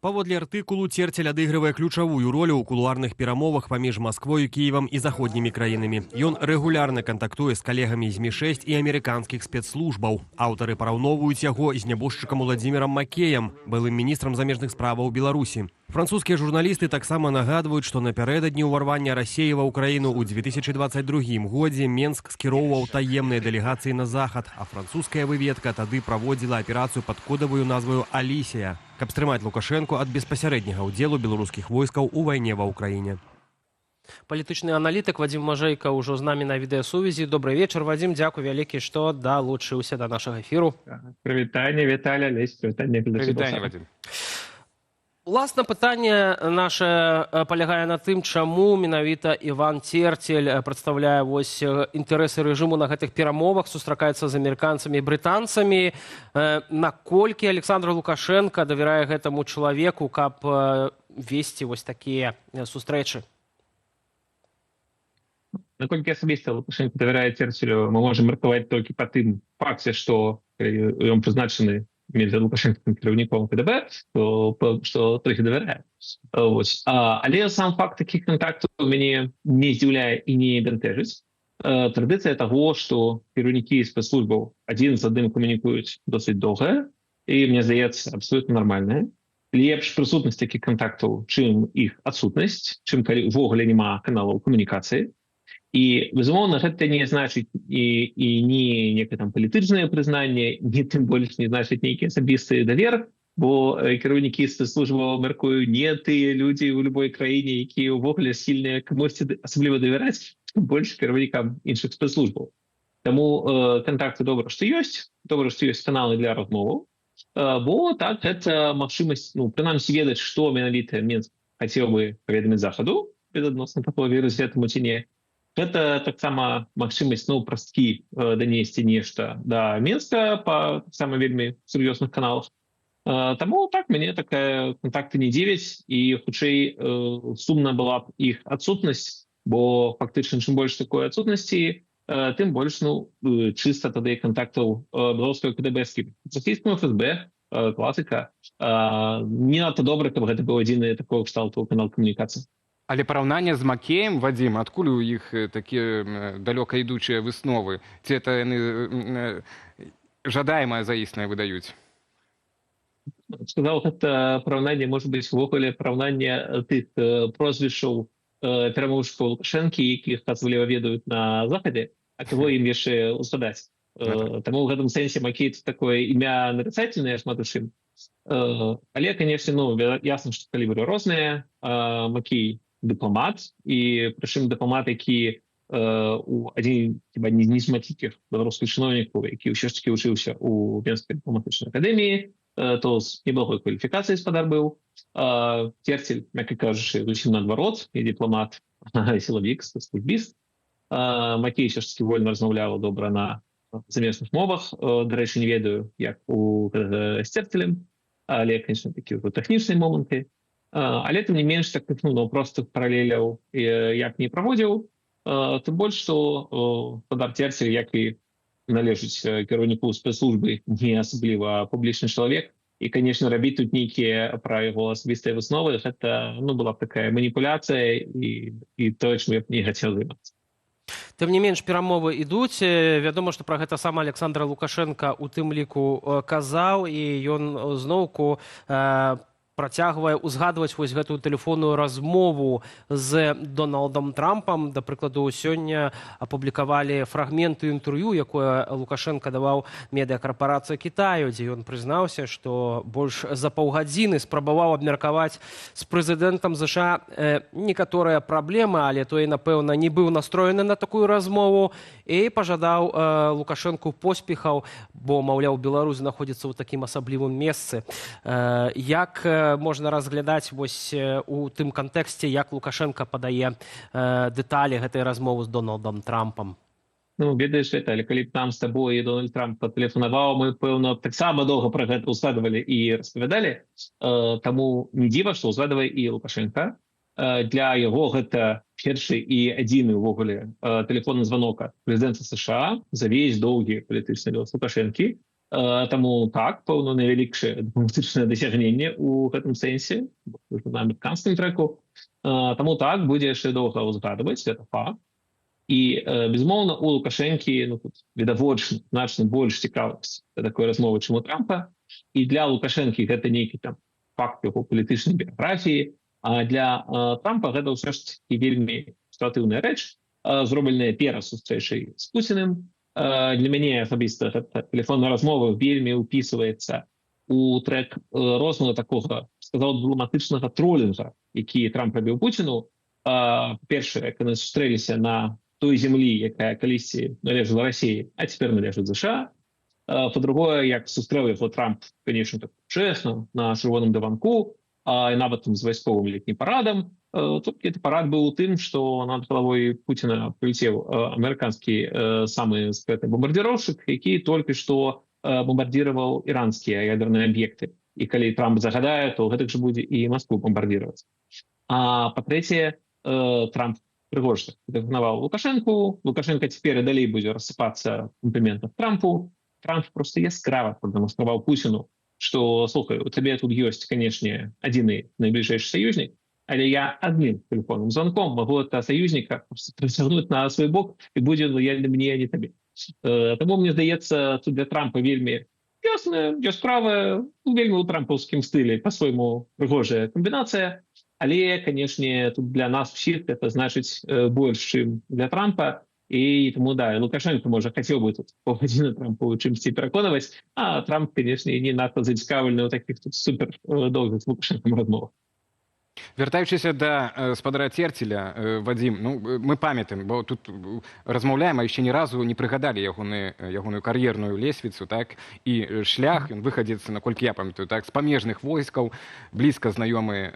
Паводле артыкулу, Церцель адыгрывае ключавую ролю ў кулуарных перамовах паміж Масквою, Кіевам і заходнімі краінамі. Ён рэгулярна кантактуе з калегамі з Мі-6 і амерыканскіх спецслужбаў. Аўтары параўноўваюць яго з нябожчыкам Уладзімірам Макеем, былым міністрам замежных справаў Беларусі. Французскія журналісты таксама нагадваюць, што напярэдадні ўварвання Расеі ва Ўкраіну ў 2022 годзе Менск скіроўваў таемныя дэлегацыі на захад, а французская выведка тады праводзіла аперацыю пад кодаваю назваю «Алісія», каб стрымаць Лукашэнку ад беспасярэдняга ўдзелу беларускіх войскаў у вайне ва Ўкраіне. Палітычны аналітык Вадзім Мажэйка ўжо з намі на відэасувязі. Добры вечар, Вадзім, дзякуй вялікі, што далучыўся да нашага эфіру. Прывітанне, Віталь, Алесь, прывітанне. Прывітанне, Вадзім. Уласна, пытанне наше палягае на тым, чаму менавіта Іван Церцель прадстаўляе вось інтарэсы рэжыму на гэтых перамовах, сустракаецца з амерыканцамі і брытанцамі. Наколькі Александр Лукашэнка давярае гэтаму чалавеку, каб весці вось такія сустрэчы? Наколькі асабіста Лукашэнка давярае Церцелю, мы можем меркаваць толькі па тым факце, што ён прызначаны Лукашэнкам кіраўніком КДБ, то што трохі давярае. Вось. Але сам факт такіх кантактаў мяне не здзіўляе і не бянтэжыць. Традыцыя таго, што кіраўнікі спецслужбаў адзін з адным камунікуюць, досыць доўгая і, мне здаецца, абсолютно нармальная. Лепш прысутнасць такіх кантактаў, чым іх адсутнасць, чым калі увогуле няма каналаў камунікацыі. І, безумоўна, гэта не значыць і не некае там палітычнае прызнанне, не тым больш не значыць нейкі асабісты давер, бо кіраўнікі спецслужбаў, мяркую, не тыя людзі ў любой краіне, якія ўвогуле схільныя камусьці асабліва давяраць, больш кіраўнікам іншых спецслужбаў. Таму кантакты добра, што ёсць, добра, што ёсць каналы для размоваў, бо так гэта магчымасць, ну, прынамсі ведаць, што менавіта Менск хацеў бы паведаміць захаду, адносна таго, верыць гэтаму ці не. Гэта таксама магчымасць, ну, прасткі данесці нешта да Менска па таксама вельмі сур'ёзных каналах. Таму так, мяне такая кантакты не дзівяць, і хутчэй сумна была б іх адсутнасць, бо фактычна чым больш такой адсутнасці, тым больш, ну, чыста тады кантактаў беларускага КДБ з кім? З расійскім ФСБ, класыка. Не надта добра, каб гэта быў адзіны такого кшталту канал камунікацыі. Але параўнанне з Макеем, Вадзім, адкуль у іх такія далёка ідучыя высновы? Ці это яны жадаемае за існае выдаюць? Сказаў, гэта параўнанне можа быць увогуле параўнанне тых прозвішчаў перамоўшчыкаў Лукашэнкі, якіх асабліва ведаюць на захадзе, а каго ім яшчэ узгадаць. Таму ў гэтым сэнсе Макей такое імя нарицательное шмат у чым. Але, конечно, ну, ясна, што калібры розныя. Макей дыпламат, і прычым дыпламат, які у адзін хіба не з нешматлікіх беларускіх чыноўнікаў, які ўсё ж таки вучыўся у Венскай дыпламатычнай акадэміі, то з неблагой кваліфікацыяй спадар быў. Церцель, мякка кажучы, зусім наадварот, і дыпламат, сілавік, службіст. Макей ўсё ж таки вольна размаўляў добра на замежных мовах. Дарэчы, не ведаю, як у з Церцелем, але, конечно, такі ўжо тэхнічныя моманты. Але тым не менш такых, ну, простых паралеляў я б не праводзіў, тым больш што спадар Церцель, як і належыць кіраўніку спецслужбы, не асабліва публічны чалавек, і, конечно, рабіць тут нейкія пра яго асабістыя высновы, гэта, ну, была б такая маніпуляцыя і тое, чым я б не хацеў займацца. Тым не менш, перамовы ідуць. Вядома, што пра гэта сам Александр Лукашэнка у тым ліку казаў, і ён зноўку працягвае ўзгадваць вось гэтую тэлефонную размову з Дональдам Трампам. Да прыкладу, сёння апублікавалі фрагменты інтэрв'ю, якое Лукашэнка даваў медыакарпарацыі Кітаю, дзе ён прызнаўся, што больш за паўгадзіны спрабаваў абмеркаваць з прэзідэнтам ЗША некаторыя праблемы, але той, напэўна, не быў настроены на такую размову і пажадаў Лукашэнку поспехаў, бо, маўляў, Беларусь знаходзіцца ў такім асаблівым месцы. Як можна разглядаць вось у тым кантэксце, як Лукашэнка падае дэталі гэтай размовы з Дональдам Трампам? Ну, ведаеш, але калі б нам з табой Дональд Трамп патэлефанаваў, мы, пэўна, таксама доўга пра гэта ўзгадвалі і распавядалі. Таму не дзіва, што ўзгадвае і Лукашэнка. Для яго гэта першы і адзіны ўвогуле тэлефонны званок ад прэзідэнта США за весь доўгі палітычны лёс Лукашэнкі. Таму так, пэўна, найвялікшае дыпламатычнае дасягненне ў гэтым сэнсе на амерыканскім трэку. Таму так, будзе яшчэ доўга ўзгадваць, это факт. І, безумоўна, у Лукашэнкі, ну, тут відавочна значна больш цікавасць да такой размовы, чым у Трампа. І для Лукашэнкі гэта нейкі там факт яго палітычнай біяграфіі, а для Трампа гэта ўсё ж таки вельмі сітуатыўная рэч, зробленая перад сустрэчай з Пуціным. Для мяне асабіста гэта тэлефонная размова вельмі ўпісваецца у трэк рознага такога, сказаў, дыпламатычнага тролінга, які Трамп рабіў Пуціну. Першае, як яны сустрэліся на той зямлі, якая калісьці належала Расіі, а цяпер належыць ЗША. Па-другое, як сустрэў яго Трамп, конечно, так чэсна, на чырвоным дыванку, і нават там з вайсковым летнім парадам. Тут гэты парад быў у тым, што над галавой Пуціна прилетел амерыканскі самы секретны бомбардировщик, які толькі што бомбардировал іранскія ядерныя аб'екты. І калі Трамп загадае, то гэтак жа будзе і Москву бомбардировать. А па-трэцяе, Трамп прыгожа дагнаваў Лукашэнку. Лукашэнка цяпер і далей будзе рассыпацца в компліментах Трампу. Трамп просто яскрава прадэманстраваў Пуціну, што, слухай, у цябе тут ёсць, канешне, адзіны найбліжэйшы саюзнік, але я адным тэлефонным званком могу этого саюзніка прыцягнуць на свой бок, і будзе лаяльны мне, а не табе. Таму мне здаецца, тут для Трампа вельмі ясная, яскравая, ну, вельмі ў трампаўскім стылі по-свойму прыгожая камбінацыя. Але, канешне, тут для нас усіх это значыць больш, чым для Трампа. І таму да, Лукашэнка, можа, хацеў бы тут паўгадзіны Трампу чымсьці пераконваць, а Трамп, канешне, не надта зацікаўлены ў такіх тут супер доўгіх з Лукашэнкам размовах. Вяртаючыся да спадара Церцеля, Вадзім, ну, мы памятаем, бо тут размаўляем, а яшчэ ні разу не прыгадалі ягоную кар'ерную лесвіцу, так, і шлях. Ён выхадзец, наколькі я памятаю, так, з памежных войскаў, блізка знаёмы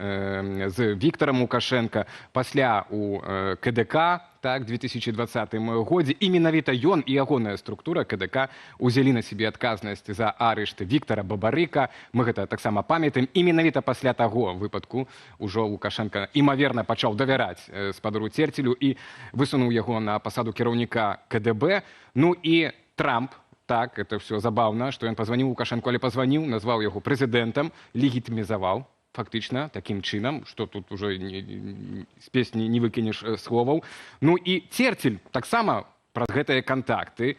з Віктарам Лукашэнка, пасля у КДК, так, 2020 годзе, і менавіта ён і ягоная структура КДК узялі на сябе адказнасць за арышт Віктара Бабарыка. Мы гэта таксама памятаем, і менавіта пасля таго выпадку ўжо Лукашэнка, імаверна, пачаў давяраць спадару Церцелю і высунуў яго на пасаду кіраўніка КДБ. Ну і Трамп, так, это все забаўна, што ён пазваніў Лукашэнку, але пазваніў, назваў яго прэзідэнтам, легітымізаваў фактычна такім чынам, што тут уже з песні не выкінеш словаў. Ну і Церцель таксама праз гэтыя кантакты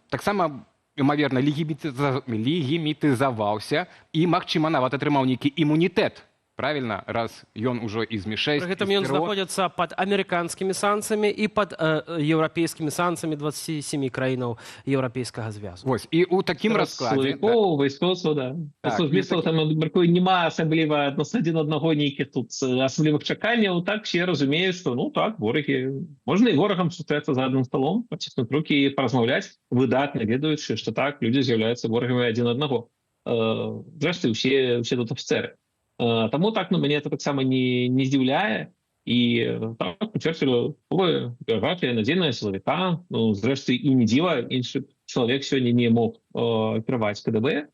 таксама, імаверна, легімітызаваўся і, магчыма, нават атрымаў нейкі імунітэт, правильно, раз ён ужо і з Мі-6, Пры гэтым ён знаходзіцца пад амерыканскімі санкцыямі і пад еўрапейскімі санкцыямі 27 краінаў Еўрапейскага звязу. Вось, і у такім раскладзе да. Вайскоўцаў, да. Так, службістаў там, мяркую, няма асабліва адносна адзін аднаго нейкіх тут асаблівых чаканняў. Так, все разумеюць, што, ну так, ворагі, можна і ворагам сустрэцца за адным сталом, паціснуць рукі і паразмаўляць, выдатна ведаючы, што так, людзі з'яўляюцца ворагамі адзін аднаго. Зрэшты, усе тут афіцеры. Таму так, ну, мяне это таксама не здзіўляе. І так, у Чэрчыля біяграфія надзейная сілавіка. Ну, зрэшты, і не дзіва, іншы чалавек сёння не мог кіраваць КДБ.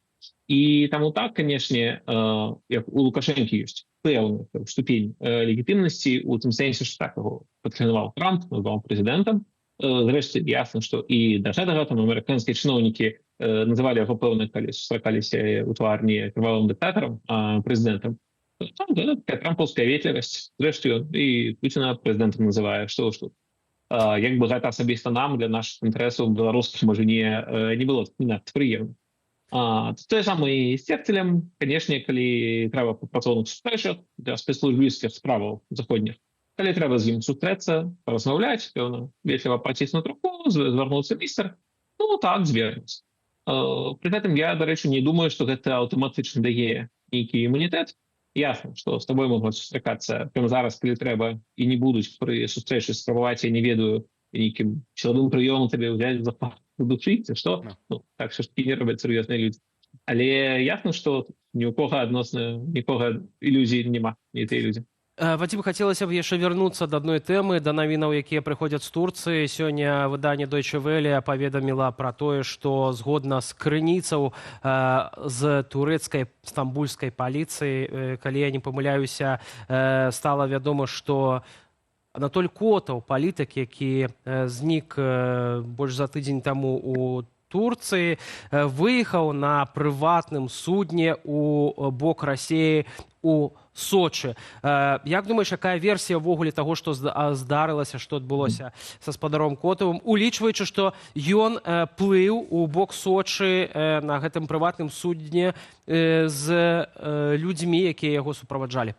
І таму так, канешне, як у Лукашэнкі ёсць пэўны ступень легітымнасці у тым сэнсе, што так, яго падтрэнаваў Трамп, назваў прэзідэнтам. Зрэшты, ясна, што і да гэтага там амерыканскія чыноўнікі называлі яго, пэўна, калі сустракаліся ў твар, не крывавым дыктатарам, а прэзідэнтам. Там, да, такая трампаўская ветлівасць. Зрэшты, і Пуціна прэзідэнтам называе, што ж тут. Як бы гэта асабіста нам, для нашых інтарэсаў беларускіх, можа, не было не надта прыемна. Тое самае і з Церцелем, канешне, калі трэба па працоўных сустрэчах для спецслужбісцкіх справаў заходніх, калі трэба з ім сустрэцца, паразмаўляць, пэўна, ветліва паціснуць руку, звярнуцца містер, ну так, звернуць. Пры гэтым я, дарэчы, не думаю, што гэта аўтаматычна дае нейкі імунітэт. Ясна, што з табой могуць сустракацца прямо зараз, калі трэба, і не будуць пры сустрэчы спрабаваць, я не ведаю, нейкім сілавым прыёмам табе ўзяць за душыць, што ну, так все ж таки не робяць сур'ёзныя людзі. Але ясна, што ні ў кога адносна нікога ілюзій няма, не тыя людзі. Вадзім, хацелася б яшчэ вярнуцца да адной тэмы, да навінаў, якія прыходзяць з Турцыі. Сёння выданне Deutsche Welle паведаміла пра тое, што згодна з крыніцаў з турэцкай стамбульскай паліцыі, калі я не памыляюся, стала вядома, што Анатоль Котаў, палітык, які знік больш за тыдзень таму у Турцыі, выехаў на прыватным судне у бок Расеі, у Сочы. Як думаеш, якая версія ўвогуле таго, што здарылася, што адбылося са спадаром Котавым, улічваючы, што ён плыў у бок Сочы на гэтым прыватным судне з людзьмі, якія яго суправаджалі?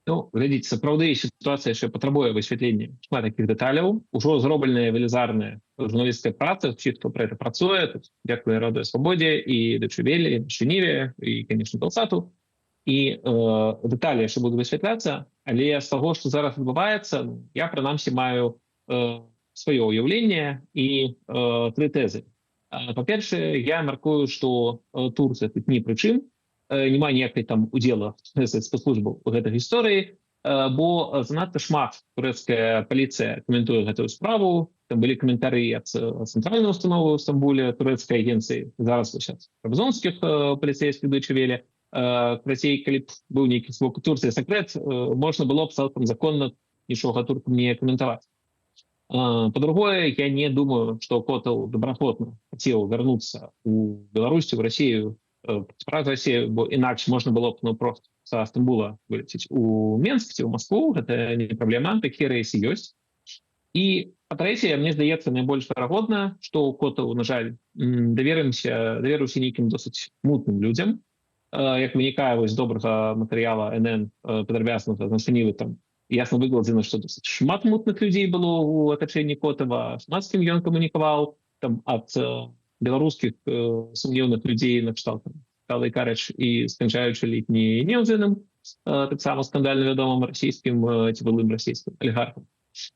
Ну, глядзіце, сапраўды сітуацыя яшчэ патрабуе высвятлення шмат такіх дэталяў. Ужо зробленая велізарная журналісцкая праца, ўсіх, хто пра это працуе, тут дзякую Радыё Свабодзе і Дойчэ Веле, Ніве і, конечно, Белсату. І дэталі яшчэ будуць высвятляцца, але з таго, што зараз адбываецца, ну, я прынамсі маю сваё ўяўленне і тры тэзы. Па-першае, я мяркую, што Турцыя тут ні пры чым, няма ніякай там удзела спецслужбаў у гэтай гісторыі, бо занадта шмат турэцкая паліцыя каментуе гэтую справу. Там былі каментары ад цэнтральнай установы ў Стамбуле, турэцкай агенцыі, зараз вось ад трабзонскіх паліцейскіх, Дойчэ Веле. Карацей, калі б быў нейкі з боку Турцыі сакрэт, можна было б цалкам законна нічога туркам не каментаваць. Па-другое, я не думаю, што Котаў добраахвотна хацеў вярнуцца у Беларусь, в Россию, праз Россию, бо інакш можна было б, ну, просто са Стамбула вылецець у Менск ці ў Москву, гэта не праблема, такія рэйсы ёсць. І па-трэцяе, мне здаецца, найбольш верагодна, што Котаў, на жаль, даверыўся нейкім досыць мутным людзям. Як вынікае вось з добрага матэрыяла НН, падрабязнага з Нашай Нівы, там ясна выкладзена, што досыць шмат мутных людзей было ў атачэнні Котава, шмат з кім ён камунікаваў, там ад беларускіх сумнеўных людзей накшталт Калы Карыч і сканчаючы ледзь не Неўзіным, таксама скандальна вядомым расійскім ці былым расійскім алігархам.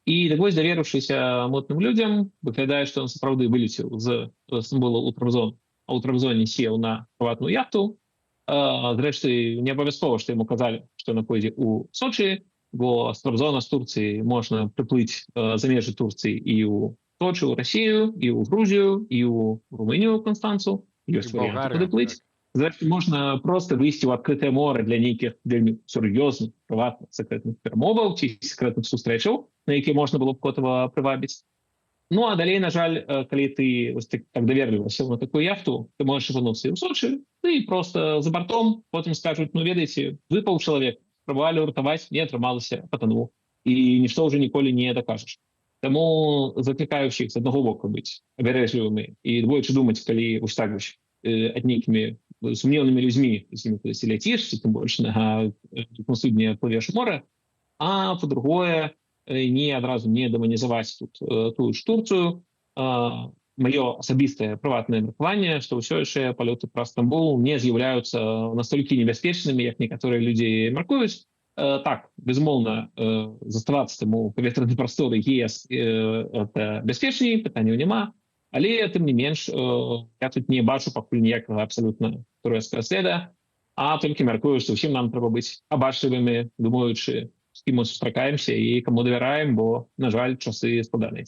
І так вось, даверыўшыся мутным людзям, выглядае, што он сапраўды вылецеў з Стамбула ў Трабзон, а ў Трабзоне сеў на прыватную яхту. Зрэшты, не абавязкова, што яму казалі, што яна пойдзе ў Сочы, бо з Трабзона, з Турцыі можна прыплыць за межы Турцыі і ў Сочы, ў Расію, і ў Грузію, і ў Румынію, Канстанцу. Ёсць І варыянты, Балгарыю, куды плыць. Так. Зрэшты, можна проста выйсці ў адкрытае мора для нейкіх вельмі сур'ёзных прыватных сакрэтных перамоваў ці сакрэтных сустрэчаў, на якія можна было б Котава прывабіць. Ну а далей, на жаль, калі ты вось так даверліва сеў на такую яхту, ты можаш апынуцца і ў Сочы, ты просто за бартом, потым скажуць: «Ну, ведаеце, выпаў чалавек, спрабавалі ўратаваць, не атрымалася, патануў». І нішто ўжо ніколі не дакажаш. Таму заклікаю ўсіх з аднаго боку быць абярэжлівымі і двойчы думаць, калі вось так вось ад нейкімі сумнеўнымі людзьмі з імі кудысьці ляціш, ці тым больш на судне плывеш у мора, а па-другое, не адразу не дэманізаваць тут тую ж Турцыю. Маё асабістае прыватнае меркаванне, што ўсё яшчэ палёты праз Стамбул не з'яўляюцца настолькі небяспечнымі, як некаторыя людзі мяркуюць. Так, безумоўна, заставацца там у паветранай прасторы ЕС это бяспечней, пытанняў няма, але тым не менш я тут не бачу пакуль ніякага абсалютна турэцкага следа, а толькі мяркую, што ўсім нам трэба быць абачлівымі, думаючы, з кім мы сустракаемся і каму давяраем, бо, на жаль, часы складаныя.